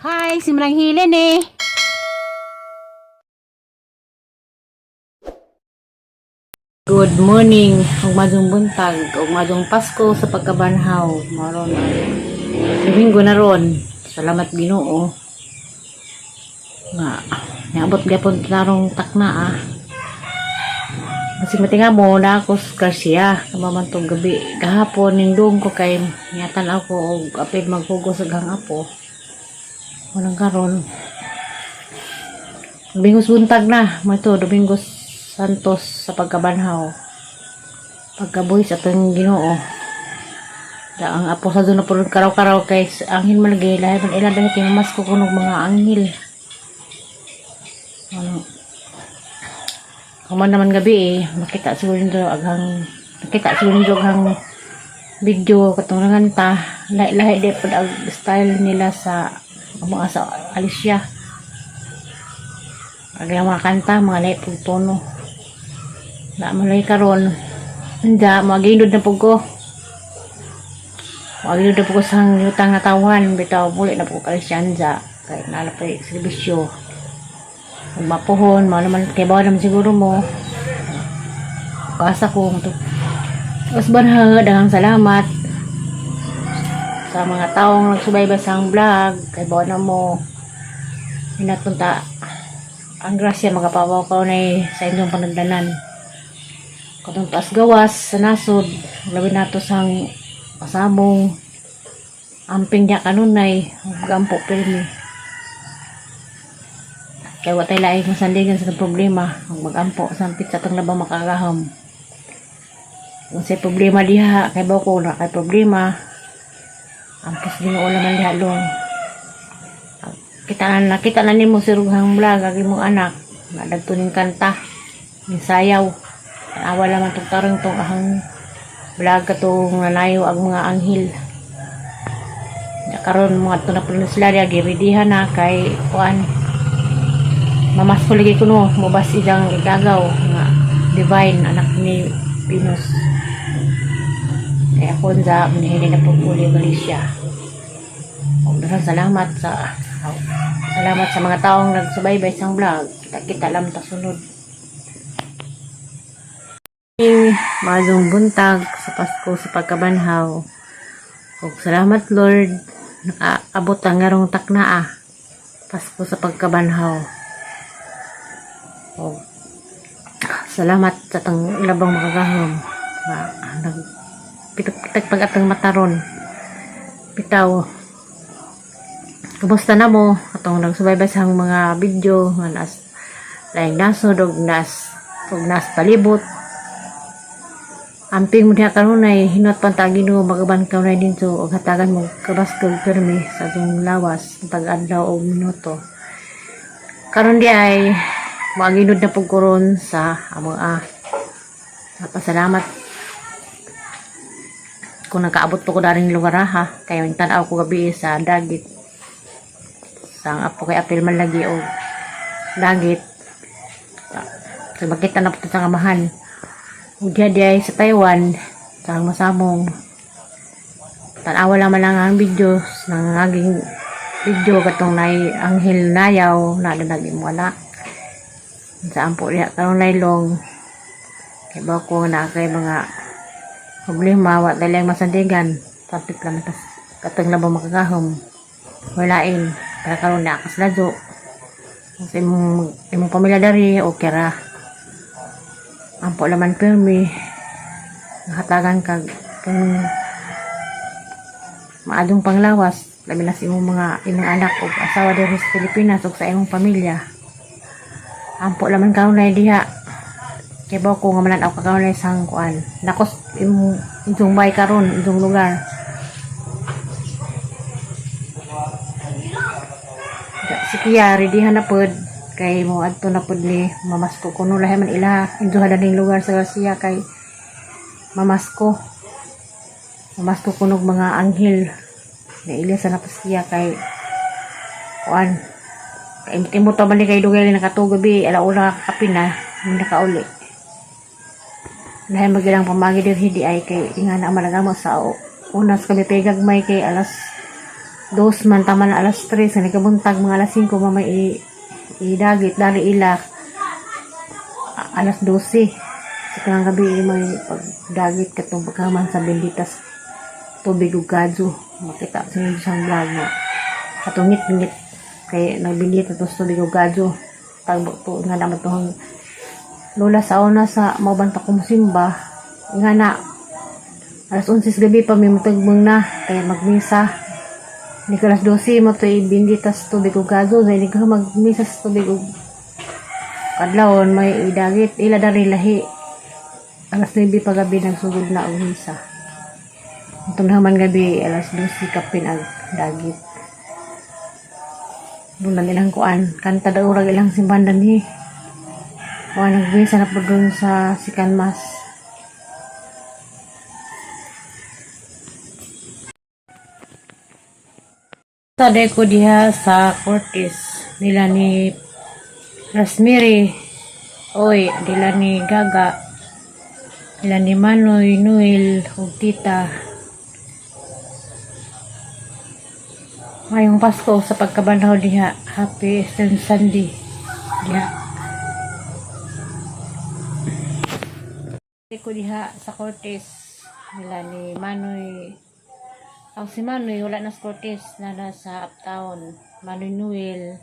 Hi, si Manang Helen eh. Good morning, ug maayong buntag, ug maayong Pasko sa pagkabanhaw. Maron ay Domingo na ron. Salamat, Ginoo. Nga, niabot gyapon tarong takna ah. Basig matinga mo na ako sa Garcia, kamaman tong gabi. Gahapon, nindong ko kay niyatan ako og apil maghugos sa gang apo. Walang karon. Domingos buntag na. Mato, Domingos Santos sa pagkabanhaw. Pagkabuhi sa atong Ginoo. Da ang apo sa doon na puro karaw-karaw kay sa anghel man lagi lahi man ila dahil kay mamasko kuno mga anghel. Ano? Kuman naman gabi eh, makita siguro nito aghang nakita siguro nito aghang video katong nanganta. Lahi-lahi di pud ang style nila sa mga sa Alicia. Ang mga kanta, mga lahi pud tono. Na malay karon. Hindi, maginod na pud ko. Maginod na pud ko sa yutang nga tawhan. Bitaw, muli na pud ko kalisyanza. Kay nalapay serbisyo. Kung mapuhon, mga naman, kay bawa naman siguro mo. Kasa ko. Tapos banha, daghang salamat sa mga taong nagsubaybay sa ang vlog. Kay bawa na mo. Hinatunta ang grasya magapawaw ko na sa inyong panagdanan. Katong taas gawas sa nasod, labi nato sang pasamong amping niya kanunay, gampo pirmi. Kaya wa tay laing masandigan sa itong problema, ang magampo sampit sa atong labang makagahom. Kung sa problema diha, kay ba ko na kay problema, ampos Ginoo naman diha long. Kita na nakita na nimo si Rughang Vlog, ang imong anak, nga dagto ning kanta, ning sayaw. Awa naman tong tarong tong ahang vlog katong nanayo ang mga anghel. Ya, karon mga to na puno sila diya giridihan na kay kuan. Mamasko lagi kuno mobas ilang igagaw nga divine anak ni Venus. Kaya ako sa manihili na po uli Malaysia. Og daghang salamat sa mga taong nagsubaybay sa vlog. Kita-kita lang ta sunod. Maayong buntag sa Pasko sa pagkabanhaw. Og salamat, Lord, nakaabot ang ngarong takna ah. Pasko sa pagkabanhaw. Og salamat sa tang labang makagahom. Nga nag pitak-pitak pag atang mataron. Bitaw. Kumusta na mo? Atong nagsubaybay sa mga video nga nas laing nasod og nas palibot. Amping mo diha kanunay, hinot pan ta Ginoo magaban kanunay dinto og hatagan mo kabaskog permi sa atong lawas tag adlaw og minuto. Karon di ay moaginod na pug karon sa among ah. Napasalamat kung nakaabot po ko daring lugar ha kay tan-aw ko gabi sa dagit sa ang apo kay apil man lagi og dagit. So makita na po sa kamahan. Ug diha di ay sa Taiwan sa ang masamong tanawa lang man lang ang videos ng aging video katong nay anghel nayaw na nag imo anak sa ampo diha karon naylong kay ba ko na kay mga problema wa dali ang masandigan tapit lang tas katong labang makagahom walain para karon na kasladyo sa imong imong pamilya dari okay ra ampo laman pirmi nakatagan kag kung maadong panglawas labi na sa imong mga imong anak ug asawa diri sa Pilipinas ug sa imong pamilya. Ampo laman kanunay diha kay ba ko nga malan-aw ka kanunay sang kuan nakos imong imong bay karon imong lugar. Si Kia ready na pod kay mo adto na pod ni mamasko kuno lahi man ila induha ning lugar sa Garcia kay mamasko mamasko kunog mga anghel na ila sa napos siya kay kuan kay imot man ni kay dugay nakatug gabi alauna kape na hindi nakauli. Lahi magilang pamagi diri di ay kay inga na malagamo sa unas kami pegagmay kay alas 2 man tama na alas 3 sa nikabuntag mga alas 5 mamay idagit dali ila alas 12 sa kanang gabi may pagdagit katong pagkaman sa benditas tubig ug kadyo. Makita sa inyo sa vlog na katong ngit-ngit kay nagbindita to sa tubig ug kadyo tagbo to nga naman to lola sa una sa mauban pa ko mosimba nga na alas 11 sa gabi pa may mutagbang na kay magmisa ni alas 12 mo to ibindita sa tubig ug kadyo dahil ka magmisa sa tubig ug kadlawon may idagit ila dari lahi alas 9 pa gabi nagsugod na og misa. Itong naman gabi alas 12 kapin ang dagit. Doon lang ilang kuan kanta daw rag ilang simbahan ni wa nagmisa na po doon sa Sikan Mass. Sa ko diha sa Cortes nila ni Rasmiri, oy, nila ni Gaga, nila ni Manoy, Noel, ug Tita. Ngayong Pasko sa pagkabanhaw diha, Happy Easter Sunday diha. Ko diha sa Cortes nila ni Manoy. Ang si Manoy wala na sa Cortes, na nasa uptown. Manoy Noel,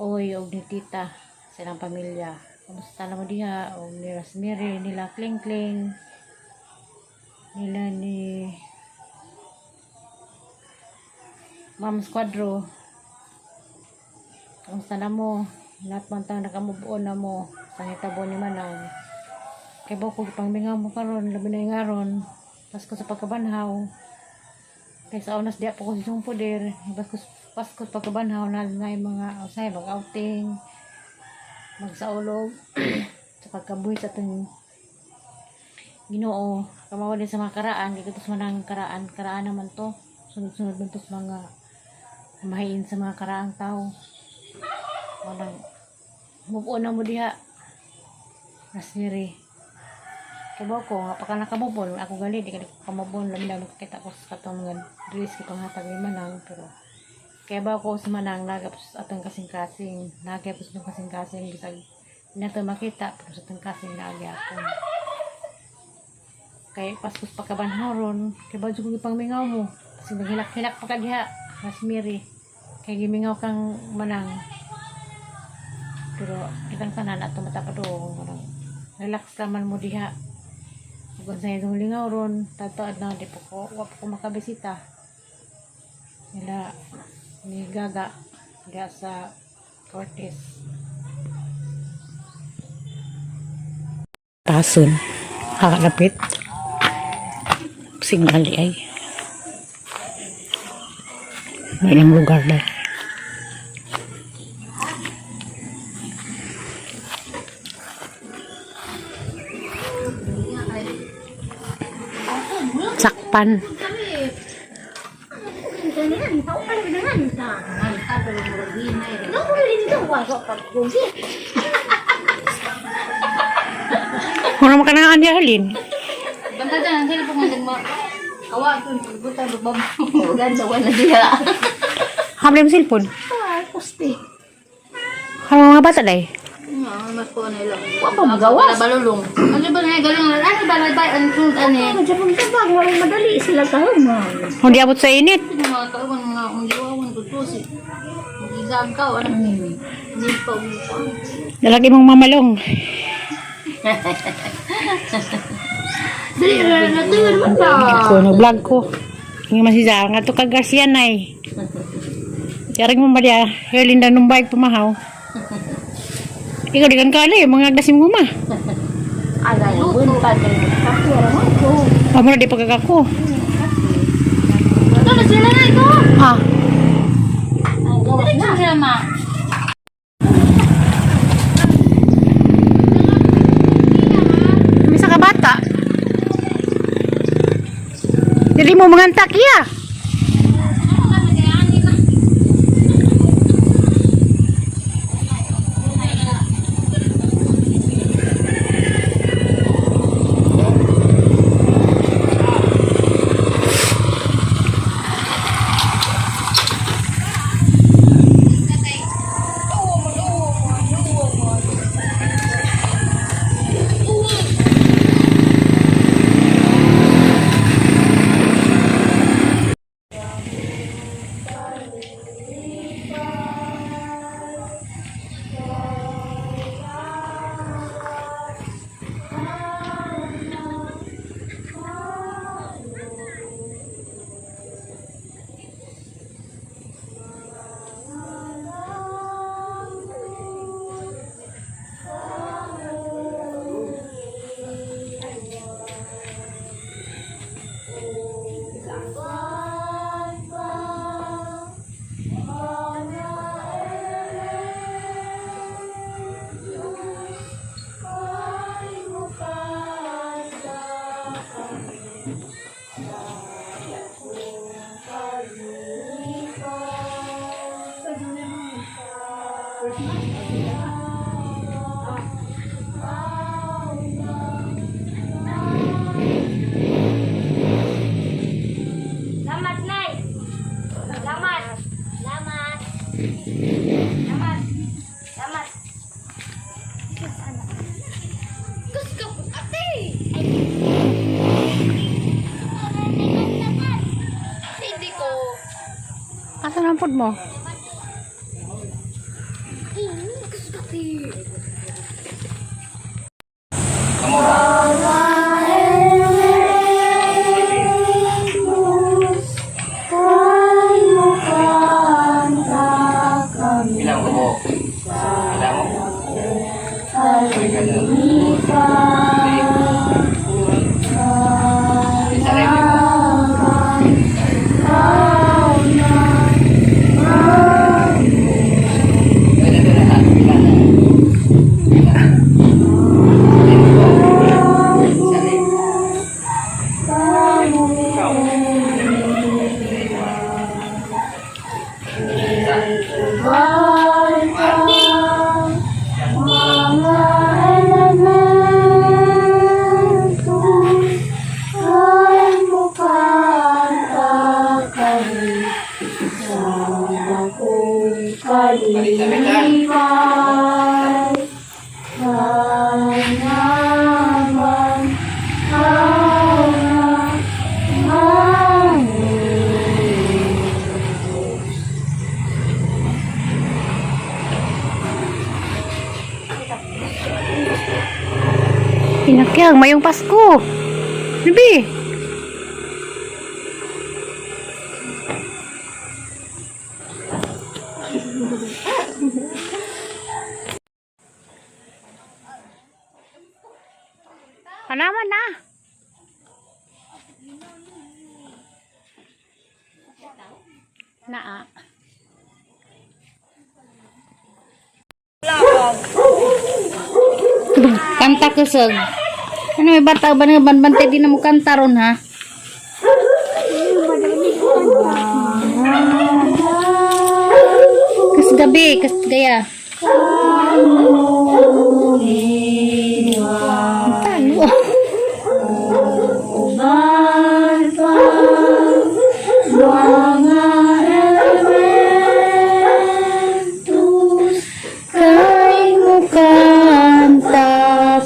oy, og ni Tita, silang pamilya. Kamusta na mo diha? Og ni Rosemary, nila Kling Kling, nila ni Ma'am Squadro. Kamusta na mo? Lahat man tang nakamubuon na mo sa hitabo ni Manang. Kay bako pangmingaw mo karon, labi na yung aron. Pasko sa pagkabanhaw. Kay sa onas diya po ko sa poder. Pasko, Pasko sa pagkabanhaw na na yung mga usay mag-outing, magsaulog sa pagkabuhi sa atong Ginoo. Kamawa din sa mga karaan, kay katos man ang karaan, karaan naman to. Sunod-sunod man to sa mga mahiin sa mga karaang tao. Walang move on na mo diha. Rasmiri. Kaya ko, nga pagka nakamubon, ako gali, di ka kamubon, labi na makakita ko sa katong mga dress, ipanghatag ni Manang, pero kaya ba ako sa Manang, nagapos atong kasing-kasing, nagapos itong kasing-kasing, bisag hindi na ito makita, pero sa atong kasing naagi ako. Kay Paskos pagkabanhaw ron, kay ba ko ipangmingaw mo, kasi maghilak-hilak pa ka diha, Rasmiri, kay gimingaw kang Manang. Pero kitang tanan ato matapadong, parang relax laman mo diha. Kung sa itong lingaw ron, tataad na, di po ko, wa po ko makabisita. Nila, ni Gaga, diha sa Cortes. Tason, kakalapit. Signal di ay. May ilang lugar na. Sakpan. Mura mo ka na nga halin. Banta dyan, ang sila pag nagma... Kawa, ito, pagbuta, babab. Ganda, wala diha. Hamli mo cellphone. Ah, poste. Ano mga bata day? Nga, mas ko na ilang. Wa pa magawas. Balulong. Ano ba na galing? Ano ba na ba? Ano sunod ano? Jabang-jabang, walang madali sila kahuman. Hindi abot sa init. Ano mga kauban mga undiwawan tutusi. Mag-exam ka, ano? Hindi pa uwi. Dalagi mong mamalong. Dali, natuloy naman ba? Ko no vlog ko. Nga man si Zara nga to ka Garcia nay. Yaring mo Maria, Herlinda nung bike pumahaw. Ikaw di kan kali mga agdasim mo ma. Alay, buntag. Kape, ramon ko. Amo na di pagkakako. Ito na sila na ito. Ah, Ang gawas Dali na. sila ma. misa ka bata. Dili mo mga antak iya. Salamat, Nay. Salamat. Salamat. Salamat. Salamat. Gusto ko, ate! Ay. Hindi ko. Asa na ang food mo? Gusto ko. Ilang ko? Ilang mo? Isa rin mo. Isa rin. Balik na. Pinakyang, mayong Pasko. Bibi. Panaman na. Naa. Kanta kusog. Ano may bata ba nga banbantay di na mo kanta ron ha? Kas gabi, kas gaya. Talo. Kay mukanta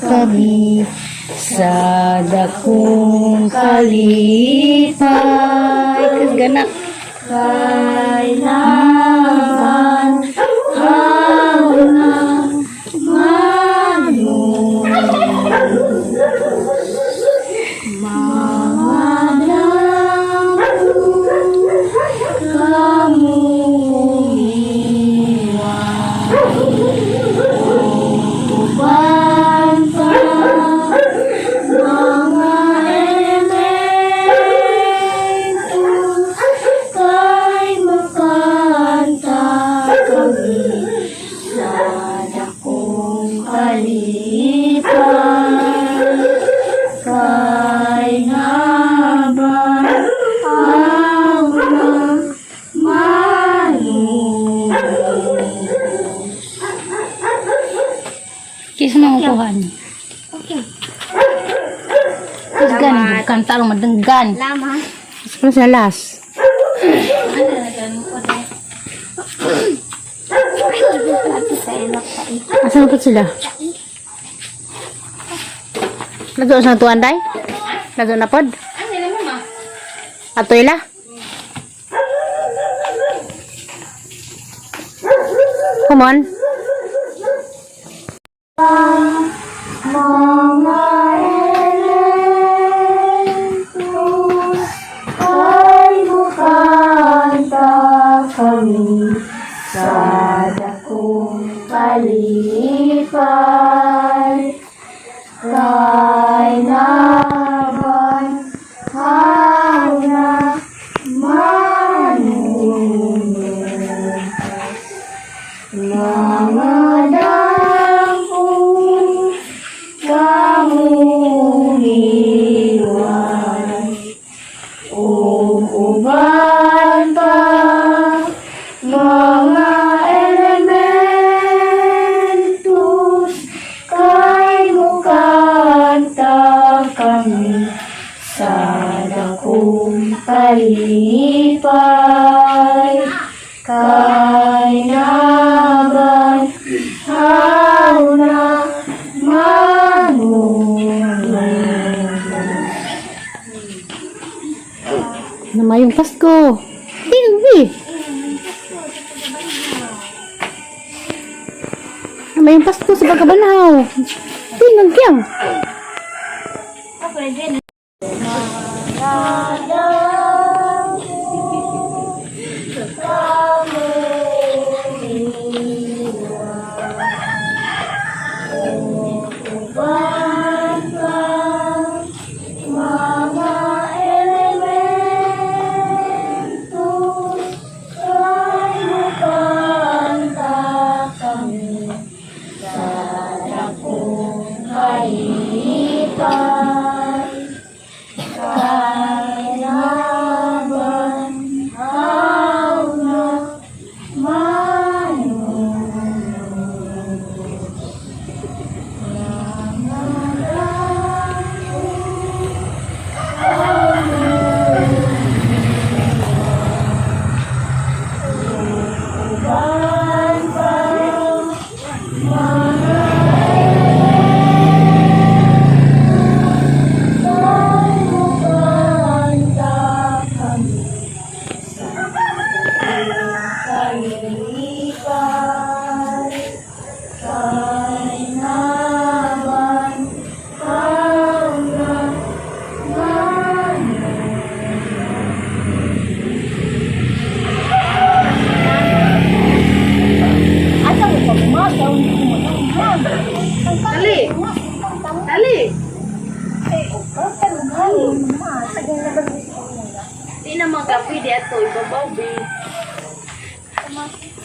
kami sa dakong kalipay. Kas ganak. Kay naman Kisa na makuha niyo. Okay. Kas gan, kanta ron madenggan. Salamat. Ano sa last? Asa na po sila? Lago sa tuwan day? Lago na pod? Ato ila? Come on. Ay mukanta kami sa dakong kalipay. Kay naman na manunukas mga damo kamuhiwan. Ug uban pa mga elementos. May Pasko sa pagkabanhaw. Tingnan kiyang. Mga elemento ay mukanta kami sa dakong kalipay. Kailaban ang na manunod. Dali. Dali. Di na magapi di ato ibabaw bi.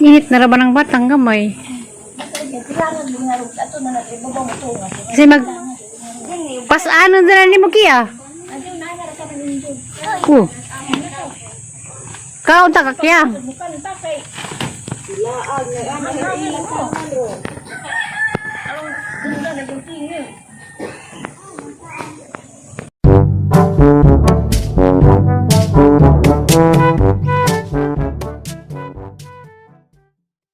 Init na ra ba ng batang gamay? Kasi mag pasano na ni mo kiya? Ko. Kaon ta ka kiya.